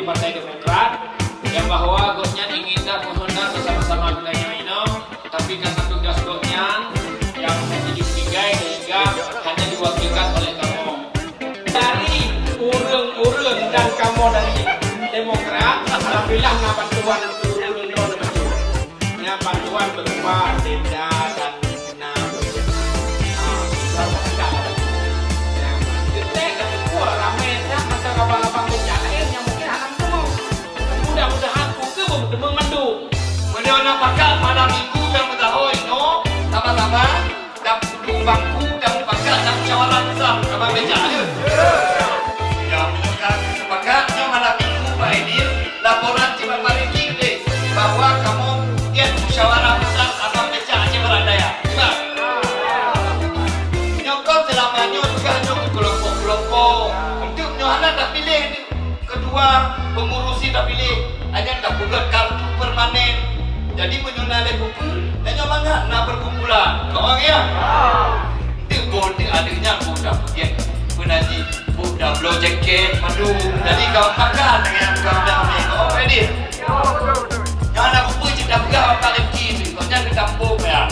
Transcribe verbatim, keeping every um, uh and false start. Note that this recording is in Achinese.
Partai Demokrat, nyang bahwa gobnyan ingin dak meuheunak beusama-sama geutanyoe inoe, tapi karena tugas gobnyan nyang hana jeuet tinggai sehingga hana diwakilkan oleh kamoe. Dari ureuëng-ureuëng dan kamoe dari Demokrat, alhamdulillah na bantuan ureuëng droe. Nyan bantuan berupa tenda dan genap. Ah, susah tak ada. Ya, geutek dan beukua ramé that masa abang-abang becak laén nyang mungkin hana meuteumé. Mudah-mudahan peue keuh beumeuteumé mandum. Meunyoe na pakat malam minggu nyang meusaho inoe, sama-sama dan duek bangku dan mupakat dan musyawarah besar, abang becak, ya. Ya, meunyoe ka mupakat, nyoe malam minggu, Pak Edil, laporan cit bak Pak Riki keudeh bahwa kamoe piet musyawarah besar abang becak Aceh Barat Daya. Simak. Nyoe kon seulama nyoe tugaih nyoe keu kelompok-kelompok. Untuk nyoe hana tapiléh ketua pengurusi tapiléh, hanya tapeugét kartu permanen. Jadi meunyoe na lé peue-peue, tanyoe mangat na perkumpulan. Faham ya? Itu boh di adiknya boh dah peugét penaji. Budak bloe jaket, madu. Jadi, kau makan dengan kau dah ambil. Oh, ready? Jangan nak lupa cerita pegang orang paling kiri. Kau jangan ketampung, ya.